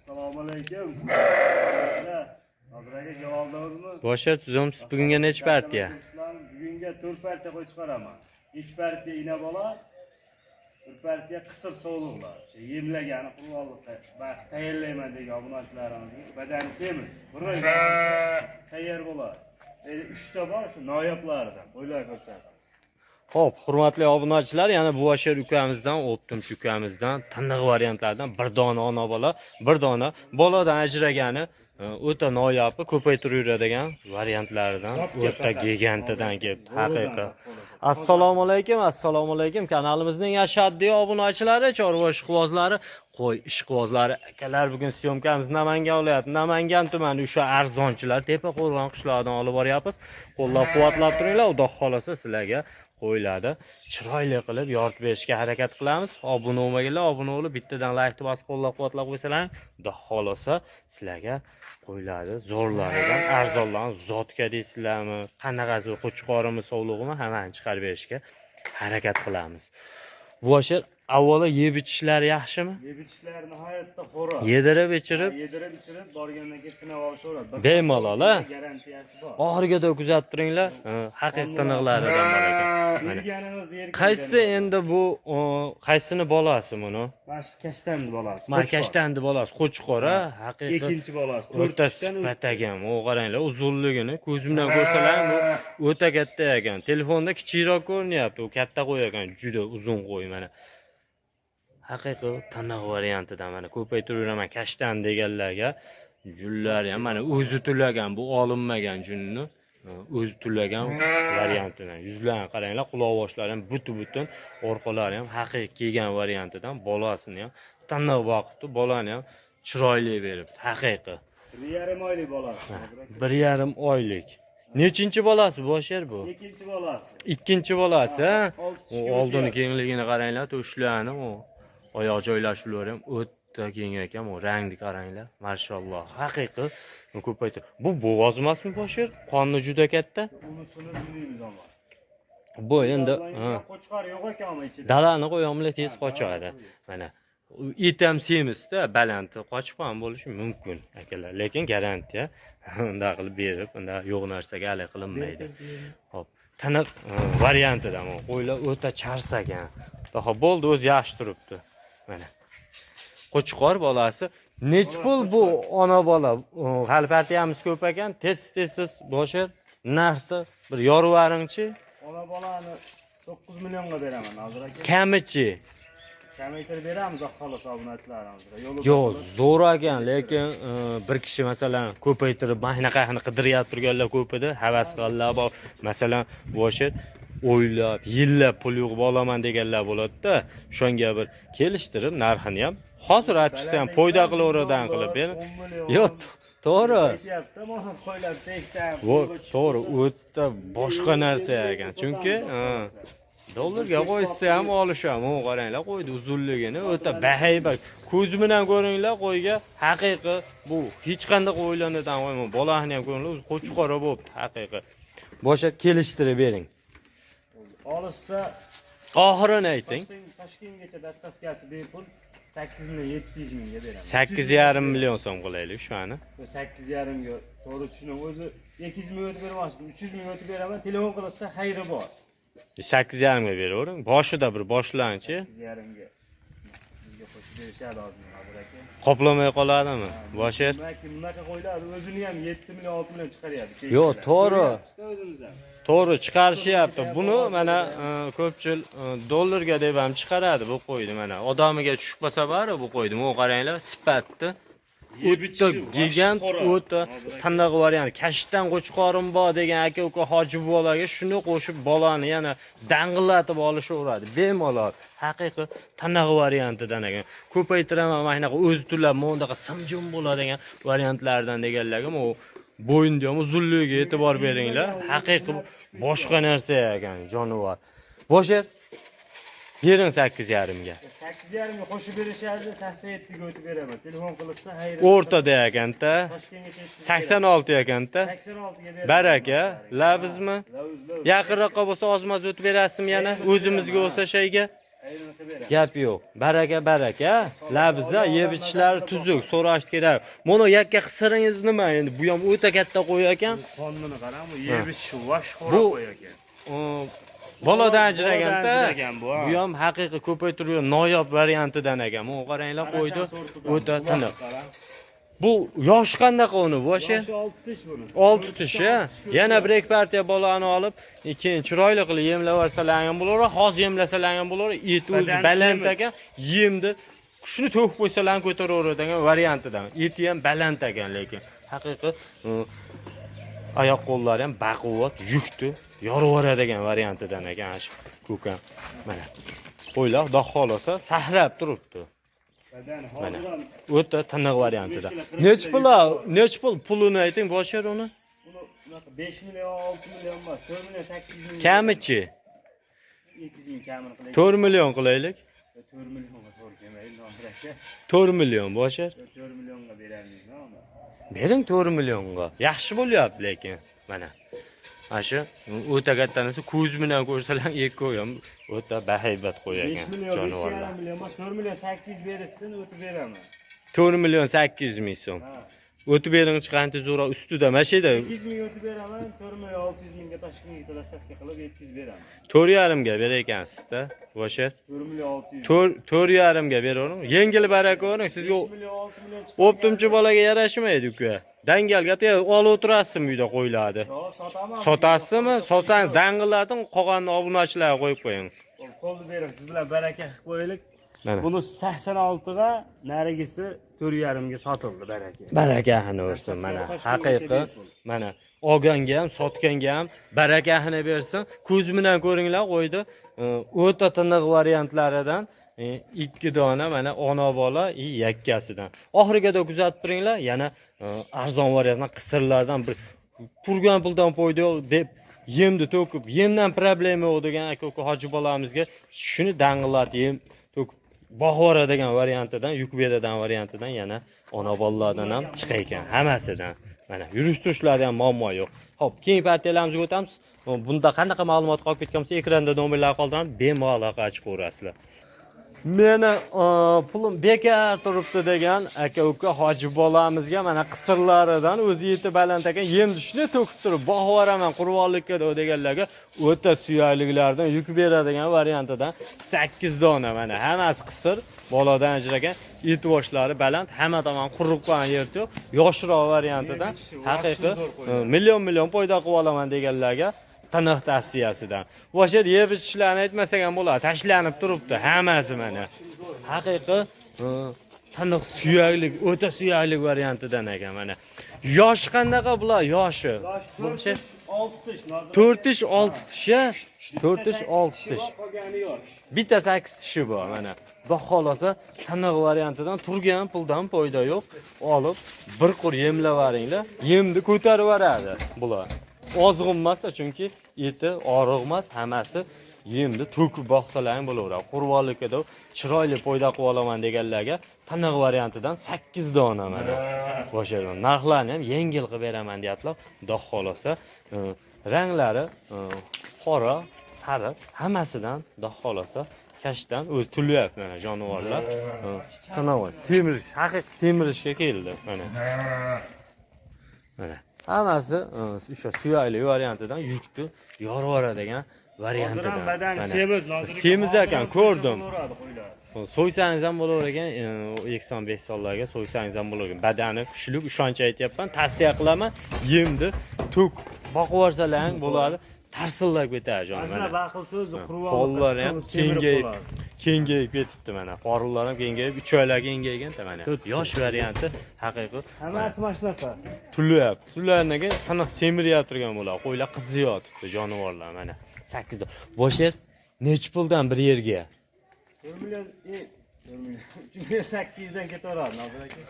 Assalomu alaykum. Nozir aka, javob. Boshir, tuzumsiz. Bugunga nechi partiya? Bugunga 4 partiya qo'y chiqaraman. 2 partiya ina bola, bir partiya qisir sovliqlar. O'sha yemlagani qurbonlikqa tayyorlayman degan obunachilarimizga badani semiz. Bir oy tayyor bo'ladi. Endi 3 ta bor, shu noyoblaridan. Qo'ylar ko'rsatib. Xo'p, hurmatli obunachilar, yana Buvasher ukamizdan, O'ptimchi ukamizdan tiniq variantlardan bir dona ona bola, bir dona boladan ajragani, o'ta noyobi, ko'paytiraveradigan variantlaridan, Zotga o'ta faqat. gigantidan kelibdi, haqiqiy. Bo'ladi. Assalomu alaykum, assalomu alaykum. Kanalimizning ashaddiy obunachilari, chorva ishqibozlari, qo'y ishqibozlari, akalar, bugun syomkamiz Namangan viloyati, Namangan tumani o'sha arzonchilar Tepaqo'rg'on qishlog'idan olib boryapmiz. Qo'llab-quvvatlab turinglar, Xudo xolasa sizlarga qo'yiladi. Chiroyli qilib yoritib berishga harakat qilamiz. Obuna bo'lmaganlar obuna bo'lib, bittadan laykni bosib qo'llab-quvvatlab qo'ysalar, Xudo xolasa sizlarga qo'yiladi. Zo'rlaridan, arzonlarni zotga deysizlarmi, qanaqasi qo'chqorimi, sovlig'imi, hammani chiqarib berishga harakat qilamiz. Bosher, avvalo yeb ichishlari yaxshimi? Yeb ichishlari nihoyatda xo'roq. Yedirib ichirib, Yedirib ichirib borgandan keyin sinab olishaveradi. Bir Bemalol, a? Garantiyasi bor. Oxirigacha kuzatib turinglar. Haqiqiy tiniqlaridan bor ekan. Mana. Bilganingizni yerga. Qaysi endi bu, qaysini bolasi buni? Mana shu kashtanni bolasi. Mana kashtanni bolasi, qo'chqor, a? Haqiqiy. Ikkinchi bolasi. O'rta To'rt tishdan sifat ekan. O, qaranglar, uzunligini ko'z bilan ko'rsalar bu o'ta katta ekan. Telefonda kichikroq ko'rinyapti, u katta qo'y ekan, juda uzun qo'y mana. Haqiqiy tiniq variantidan mana ko'paytiraveraman kashtan deganlarga junlari ham mana o'zi tulagan, bu olinmagan junni o'zi tulagan variantidan. Yuzlarini qaranglar, quloq boshlari ham butun, orqalari ham haqiqiy kelgan variantidan, bolasini ham tiniq boqibdi, bolani ham chiroyli beribdi, haqiqiy. 1,5 oylik bolasi. 1,5 oylik. Nechinchi bolasi Bosher bu? Ikkinchi bolasi. Ikkinchi bolasi, ha? Olti U tishga oldini o'tyapti. kengligini qaranglar, to'shlarini, u oyoq joylashuvlari ham o'ta keng ekan. U rangni qaranglar. Mashalloh, haqiqiy ko'paytir. Bu bo'g'oz emasmi, Bosher? Qonni juda katta. Unisini bilmaymiz ammo. Bu endi ha, Qo'chqor yo'q ekan ama ichida. Dalani qo'yomlar tez qochadi. Mana u it ham semizda, baland qochib ham bo'lishi mumkin, akalar. Lekin garantiya unday qilib berib, unday yo'q narsaga alik qilinmaydi. Xo'p, tiniq variantidan u qo'ylar o'ta charsagan. Xo'p, bo'ldi, o'zi yaxshi turibdi. Mana. Qo'chqor bolasi. Nech pul bu ona bola? Hali partiyamiz ko'p ekan. Tez tez siz Bosher narxni bir yorvaringchi. Ona bolani 9 millionga beraman, Nozir aka. Kamichi? Kamaytirib beramiz, xolos obunachilarimizga. Yo'li Yo'q, zo'r ekan, lekin bir kishi masalan ko'paytirib mana shunaqasini qidiryapti turganlar ko'p edi, havas qilganlar bor. Masalan, Bosher o'ylab, yillab pul yig'ib olaman deganlar bo'ladi-da, o'shanga bir kelishtirib narxini ham hozir aytishsa ham foyda qilaveradigan qilib bering. Yo'q, to'g'ri. Aytyapti, mana qo'ylar tekdan. Bu to'g'ri, o'ta boshqa narsa ekan. Chunki dollarga qo'ysa ham olisham. U qaranglar, qo'ydi uzunligini o'ta bahaybat. Ko'zi bilan ko'ringlar qo'yga, haqiqiy bu hech qanday o'ylanadigan qo'yma. Bolani ham ko'ringlar, o'zi qo'chqora bo'libdi haqiqiy. Boshqa kelishtirib bering. Olishsa Oxirini ayting. Toshkentgacha доставка si bepul, 8 million 700 mingga beraman. 8,5 million so'm qilaylik shuni. 8,5 ga to'g'ri tushuning. O'zi 200 ming o'tib bermoqchi, 300 ming o'tib beraman. Telefon qilsa xayri bor. 8,5 ga beravering. Boshida bir boshlanchi. 8,5 ga. Bizga qo'shib berishadi ozgina, Nozir aka. Qoplamay qoladimi? Bosher. Bunaqa bunaqa qo'ylar o'zini ham 7 million 6 million chiqaryapti. Yo'q, to'g'ri. O'zimiz ham. To'g'ri chiqarishyapti. Buni mana ko'pchilik dollarga deb ham chiqaradi bu qo'yni mana. Odamiga tushib qolsa bari bu qo'yni. Bu qaranglar, sifatni. O'ta gigant, o'ta taniq variant. Kashtan qo'chqorim bor degan aka uka hoji bolaga shuni qo'shib bolani yana dang'illatib olishaveradi. Bemalol. Haqiqiy taniq variantidan ekan. Ko'paytiraman mana shunaqa o'zi tulab bundaqa simjim bo'ladigan variantlardan deganlarga u bo'yinda ham uzunligiga e'tibor beringlar. Haqiqiy boshqa narsa ekan jonivor. Bosher bering 8,5 ga. 8,5 ga qo'shib berishadi, 87 ga o'tib beraman. Telefon qilishsa xayri. O'rtada ekanda. Toshkentgacha 86 ekanda. 86 ga beraman. Baraka, labizmi? Lavuz, lavuz. Yaqinroqqa bo'lsa ozmaz o'tib berasizmi yana? O'zimizga bo'lsa shayga. Xayrini qilib beraman. Gap yo'q. Baraka baraka. Labza yeb ichishlari tuzuk, so'rash kerak. Mana yakka qisiringiz nima endi? Bu ham o'ta katta qo'y ekan. Qonini qarang, bu yeb ichishi vash Bu- xo'roq qo'y ekan. Boladan ajraganda ajragan bu, ha. bu ham haqiqiy ko'paytirgan noyob variantidan ekan. Mana qaranglar qo'ydi o'ta tiniq. Bu yoshi qanaqa uni boshi? Yoshi 6 tish buni. 6 tish, ha? Yana bir ikki partiya bolani olib, keyin chiroyli qilib yemlab yuborsalar ham bo'laveradi, hozir yemlasalar ham bo'laveradi. Et o'zi Badani baland semiz. ekan, yemni shuni to'kib qo'ysalar ham ko'taraveradigan variantidan. Eti ham baland ekan lekin haqiqiy oyoq qo'llari ham baquvvat, yukni yorib yuboradigan variantidan ekan shu ko'kam. Mana. Qo'ylar xudo xohlasa sahrab turibdi. Badan Mana. hozir ham O'ta tiniq variantida. 35 kilo, 40 Nech kilo pul? Nech pul? Pulini ayting, boshar uni. Uni unaqa 5 million, 6 million emas, 4 million 800 ming. Kamichi? 200 ming kamini qilaylik. 4 million qilaylik. 4 millionga to'g'ri kelmaydi, Nodir aka. 4 million boshar. 4 millionga berolmayman uni. Bering 4 millionga. Yaxshi bo'lyapti lekin. Mana. Mana shu o'ta kattanisi ko'z bilan ko'rsalar ikkovi ham o'ta bahaybat qo'y 5 ekan million, jonivorlar. 5,5 million emas, 4 million 800 berishsin, o'tib beraman. 4 million 800 ming so'm. Ha. O'tib bering chiqanti zo'ra ustida mana shu yerda 800 ming o'tib beraman, 4 million 600 mingga Toshkentgacha доставка qilib yetkazib beraman. 4,5 ga berar ekansizda, boshar. 4 million 600. 4 4,5 ga beravering. Yengil baraka bering sizga. 5 million 6 million chiqib. O'ptimchi bolaga yarashmaydi uka. Dangal gap olib o'tirasizmi uyda qo'ylarni? Yo'q, sotaman. Sotasizmi? Sotsangiz dang'illating, qolganini obunachilarga qo'yib qo'ying. Qo'lni bering, siz bilan baraka qilib qo'yaylik. Mana. Buni 86 ga, narigisi 4,5 ga sotildi baraka. Barakahini ursin mana haqiqiy mana olganga ham sotganga ham barakahini bersin. Ko'z bilan ko'ringlar qo'ydi. O'ta tiniq variantlaridan ikki dona mana ona bola i yakkasidan. Oxirigacha kuzatib turinglar, yana arzon variantdan qisirlardan bir turgan puldan foyda yo'q deb yemni to'kib, yemdan problema yo'q degan aka uka hoji bolamizga shuni dang'illatib yem to'kib boqib yuboradigan variantidan, yuk beradigan variantidan yana ona bolalardan ham chiqar ekan hammasidan. Mana yurish turishlarida ham muammo yo'q. Xo'p, keyingi partiyalarimizga o'tamiz. Bunda qanaqa ma'lumot qolib ketgan bo'lsa, ekranda nomerlar qoldiramiz, bemalol aloqa chiqaverasizlar. Meni pulim bekor turibdi degan aka uka hoji bolamizga mana qisirlaridan o'zi yetib baland ekan, yem shuni to'kib turib boqib yuboraman qurbonlikka deganlarga o'ta suyakliklardan yuk beradigan variantidan 8 dona mana hammasi qisir, boladan ajragan, et boshlari baland, hamma tomon quruq qolgan yer yo'q, yoshroq variantidan haqiqiy million million foyda qilib olaman deganlarga tiniq tavsiyasidan. O'sha yeb ichishlarni aytmasak ham bo'ladi, tashlanib turibdi hammasi mana. Haqiqiy tiniq suyaklik, o'ta suyaklik variantidan ekan mana. Yoshi qanaqa bular yoshi? Yosh 4 tish, 6 tish, Nozir. 4 tish, 6 tish, 4 tish, 6 tish. Qolgani yosh. Bitta 8 tishi bor mana. Xudo xohlasa tiniq variantidan turgan puldan foyda yo'q. Olib bir qur yemlavaringlar, yemni ko'tarib yuboradi bular. Ozg'in emasda chunki eti og'riq emas, hammasi yemni to'kib boqsalar ham bo'laveradi. Qurbonlikka deb chiroyli foyda qilib olaman deganlarga tiniq variantidan 8 dona mana. Boshlayman. Narxlarni ham yengil qilib beraman deyaptilar. Xudo xohlasa ranglari qora, sariq hammasidan xudo xohlasa kashdan o'zi tulyapti mana jonivorlar. Tiniq semirish, haqiqiy semirishga keldi mana. Mana hammasi o'sha suyakli variantidan yukni yorib yuboradigan Hozir variantidan. ham badani Mana. semiz, Nozir aka. Semiz Hozir ekan, ham ko'rdim. bo'laveradi qo'ylar. So'ysangiz ham bo'laver ekan, ekson besonlarga so'ysangiz ham bo'lar ekan. Badani kuchli, ishonch aytyapman, tavsiya qilaman. Yemni to'k boqib yuborsalar ham bo'ladi. Tarsillab ketadi jon Aslida mana. baxil so'zi qurbonlik. Qo'llari ham kengayib, kengayib ketibdi mana. Qorinlar ham kengayib, 3 oylar kengayganda mana. Yosh varianti haqiqiy. Hammasi mana shunaqa. Tulyapti. Tullaridan keyin tiniq semiryapti turgan bo'ladi. Qo'ylar qiziyotibdi jonivorlar mana. 8 ta. Bosher nechi puldan bir yerga? 4 million, 4 million, 3 million 800 dan ketaveradi Nozir aka.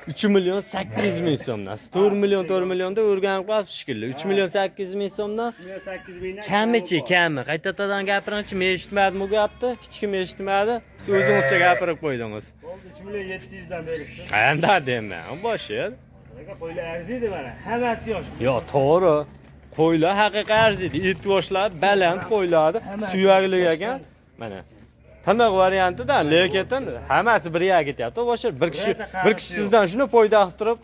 3 million 800 ming so'mdan. Siz 4 million 4 millionda o'rganib qolibsiz shekilli. 3 million 800 ming so'mdan 3 million 800 mingdan kamichi, kami. Qaytadan gapiringchi, men eshitmadim bu gapni. Hech kim eshitmadi. Siz o'zingizcha gapirib qo'ydingiz. Bo'ldi, 3 million 700 dan berishsin. Qayerda deyman, Bosher. Nozir aka, qo'ylar arziydi mana. Hammasi yosh. Yo'q, to'g'ri. Qo'ylar haqiqiy arziydi. It boshlar baland qo'ylardi, Hammasi suyakli yoshdan. ekan. Mana. Tiniq variantidan, lekin hammasi bir yerga ketyapti. Boshqa bir kishi Birorta bir kishi qarisi yo'q. Sizdan shuni foyda qilib turib,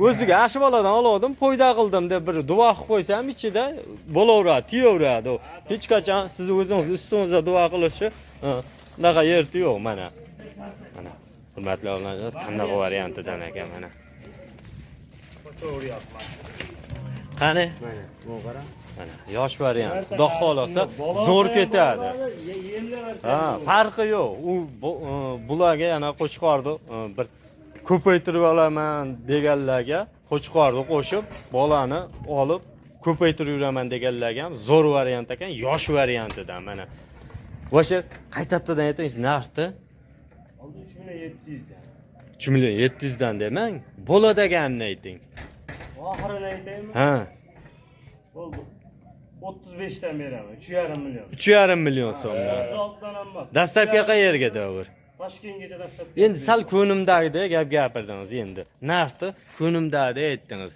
o'ziga "Ana boladan olgandim, foyda qildim" deb bir duo qilib qo'ysa ham ichida bo'laveradi, tiyaveradi u. Hech qachon sizni o'zingiz ustingizda duo qilishi unaqa yerda yo'q mana. Mana, hurmatli obunachilar, tiniq variantidan ekan mana. Qochaveryapman. Qani? Mana, bu qara. Mana yosh variant. Xudo xohlasa zo'r ketadi. Ha, farqi yo'q. U bularga yana qo'chqorni bir ko'paytirib olaman deganlarga, qo'chqorni qo'shib, bolani olib ko'paytirib yuraman deganlarga ham zo'r variant ekan, yosh variantidan mana. O'sha qaytadan ayting narxni. Oldi 3 million 700 dan. 3 million 700 dan demang, bo'ladiganini ayting. Oxirini aytaymi? Ha, Bo'ldi. 35 dan beraman. 3,5 million. 3,5 million so'mdan. 36 dan ham emas. Доставка qayerga davr? Toshkentgacha доставка. Endi sal ko'nimdagidek gap gapirdingiz endi. Narxni ko'nimdagidek aytdingiz.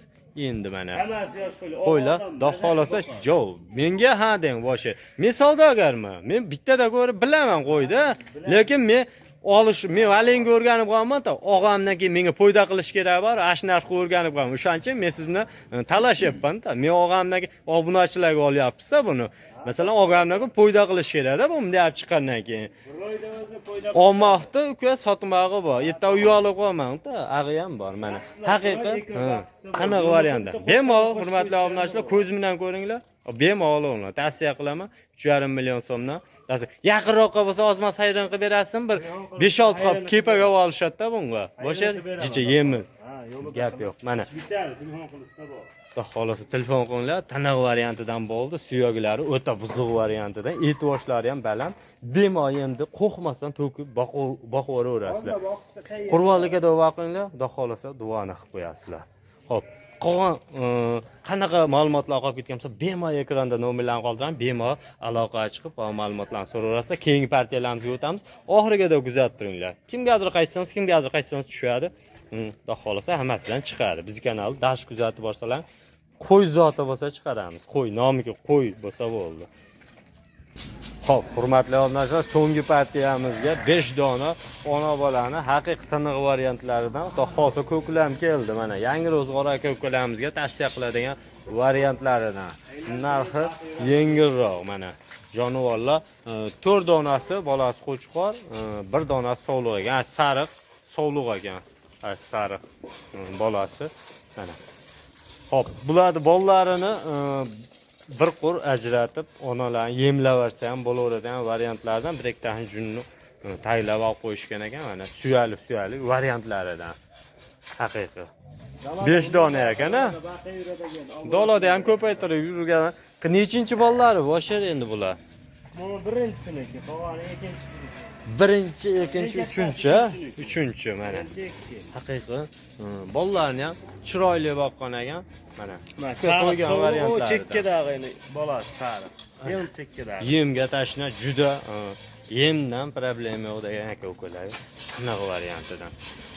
Endi mana. Hammasi yosh qo'ylar. Qo'ylar, xudo xohlasa, yo'q, menga ha deng boshi. Men savdogarman. Men bittada ko'rib bilaman qo'yda, lekin men olish, men haligi o'rganib qolman-da, og'amdan keyin menga foyda qilish kerak bor, ana shu narxni o'rganib qolman. O'shaning uchun men siz bilan talashyapman-da. Men og'amdan keyin obunachilarga olyapmiz-da buni. Masalan, og'amdan keyin foyda qilish kerak-da, bu bunday olib chiqqandan keyin. Bir oyda o'zi foyda. Olmoqda uka, sotmog'i bor. Erta uyalib qolmang-da, ag'i ham bor mana. Haqiqat. Ha, qanaqa variantda? Bemalol, hurmatli obunachilar, ko'z bilan ko'ringlar. Bemalol uni tavsiya qilaman. 3,5 million so'mdan. Yaqinroqqa bo'lsa ozma sayron qilib berasizmi? Bir 5-6 qop kepaga olishadi-da bunga. Bo'sha jicha yemiz. Ha, yo'li Gap yo'q. Mana. Bitadi, telefon qilishsa bor. Xudo xohlasa telefon qilinglar. Taniq variantidan bo'ldi. Suyaklari o'ta buzuq variantidan, e'tiborlari ham baland. Bemalol endi qo'rqmasdan to'kib boqib yuboraverasizlar. Boqsa qayerda? Qurbonlikka duo qilinglar, Xudo xohlasa duoni qilib qo'yasizlar. Xo'p, qolgan qanaqa ma'lumotlar qolib ketgan bo'lsa, bemalol ekranda nomerlarni qoldiraman, bemalol aloqaga chiqib, ma'lumotlarni so'raverasizlar. Keyingi partiyalarimizga o'tamiz. Oxirigacha kuzatib turinglar. Kimgadir qaytsangiz, kimgadir qaytsangiz tushadi. Xudo xohlasa hammasidan chiqadi. Bizni kanalni dash kuzatib borsalar, qo'y zoti bo'lsa chiqaramiz. Qo'y nomiga qo'y bo'lsa bo'ldi. Xo'p, hurmatli obunachilar, so'nggi partiyamizga 5 dona ona bolani haqiqiy tiniq variantlaridan, xudo xohlasa ko'klam keldi. Mana yangi ro'zg'or aka ukalarimizga tavsiya qiladigan variantlaridan. Narxi yengilroq mana. Jonivorlar 4 donasi bolasi qo'chqor, bir donasi sovliq ekan. Ha, sariq sovliq ekan. Ha, sariq bolasi. Mana. Xo'p, bularni bolalarini bir qur ajratib, onalarni yemlaversa ham bo'laveradigan variantlardan bir ikkita junni taylab olib qo'yishgan ekan, mana suyali suyali variantlaridan. Haqiqiy. 5 dona ekan, a? Dalada ham ko'paytirib yurgan. Nechinchi bolalari boshar endi bular? Bu birinchisiniki, qolgani ikkinchisi. Birinchi, ikkinchi, uchinchi, uchinchi mana. Birinchi, ikki. Haqiqiy. Bolalarni ham chiroyli boqqan ekan. Mana. Mana Qo'ygan sariq u variantlaridan. chekkadagi endi bolasi sariq. Yem chekkadagi. Yemga tashna juda yemdan problema yo'q degan aka ukalar. Qanaqa variantidan.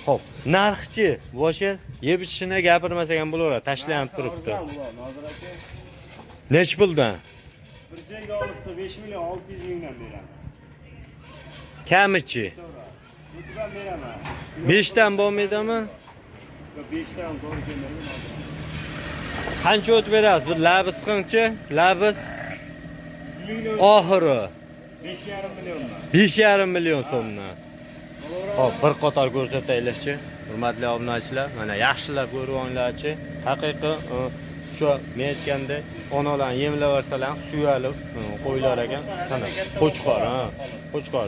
Xo'p, narxchi, boshi yeb ichishini gapirmasak ham bo'laveradi, tashlanib turibdi. Arzon bular, Nozir aka. Nech puldan? Bir joyga olishsa 5 million 600 mingdan beramiz. Kamichi. To'g'ri. O'tdan beraman. 5 dan bo'lmaydimi? Yo'q, 5 dan to'g'ri kelmaydi, Nozir. Qancha o't berasiz? Bir labis qilingchi, labis 100 mingdan oxiri 5,5 milliondan. 5,5 million so'mdan. Xo'p, bir qator ko'rsataylikchi. Hurmatli obunachilar, mana yaxshilab ko'rib olinglarchi. Haqiqiy shu men aytgandek, onalarni yemlaversalar suyalib qo'ylar ekan. Qani, qo'chqor, ha, qo'chqor.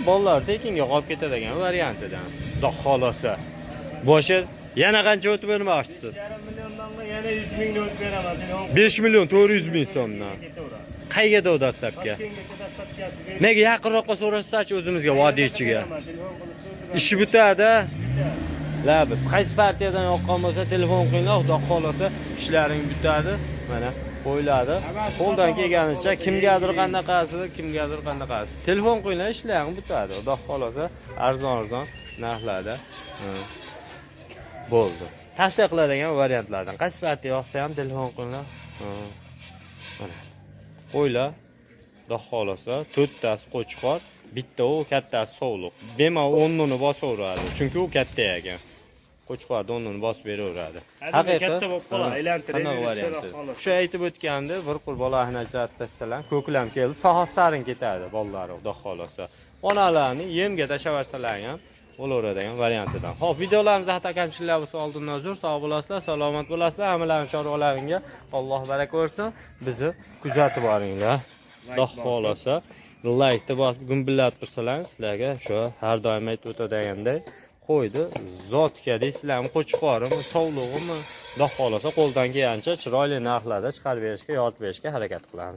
Bolalar tekinga qolib ketadi ekan variantidan. Xudo xohlasa. Boshi yana qancha o'tib bermoqchisiz? 5,5 milliondan yana 100 mingni o'tib beraman. Telefon 5 million 400 ming so'mdan. ketaveradi. Qayerga доставка? Toshkentgacha доставка si. Nega yaqinroqqa so'rasachi o'zimizga vodiychiga. Telefon qilib so'rab. Ishi bitadi. Labis. Qaysi partiyadan yoqqan bo'lsa telefon qilinglar, xudo xohlasa ishlaring bitadi. Mana qo'yiladi. Qo'ldan kelganicha kimgadir qanaqasi, kimgadir qanaqasi. Telefon qilinglar, ishlaring bitadi. Xudo xohlasa arzon-arzon narxlarda bo'ldi. Tavsiya qiladigan variantlardan. Qaysi partiya yoqsa ham telefon qilinglar. Mana. Qo'ylar. Xudo xohlasa to'rttasi qo'chqor. Bitta u kattasi sovliq. Bemalol o'rnini bosaveradi. Chunki u katta ekan. Qo'chqorni o'rnini bosib beraveradi. Hademay katta bo'lib qoladi, aylantirib Qanaqa yurishsa varianti? xolos. Shu aytib o'tganda bir qur bolani ajratib tashlasalar, ko'klam keldi, soat sarin ketadi bolalari, xudo xolasa. Onalarni yemga tashlaversalar ham bo'laveradigan variantidan. Xo'p, videolarimizda xato kamchiliklar bo'lsa oldindan uzr, sog' bo'lasizlar, salomat bo'lasizlar. Hammalaring chorvalaringga Alloh baraka bersin. Bizni kuzatib boringlar. Xudo Like bosib. xolasa laykni bosib gumbillatib tursalar sizlarga shu har doim aytib o'tadiganday qo'ydi zotga deysizlarmi, qo'chqorimi, sovlig'imi, xudo xolasa qo'ldan kelgancha chiroyli narxlarda chiqarib berishga, yoritib berishga harakat qilamiz.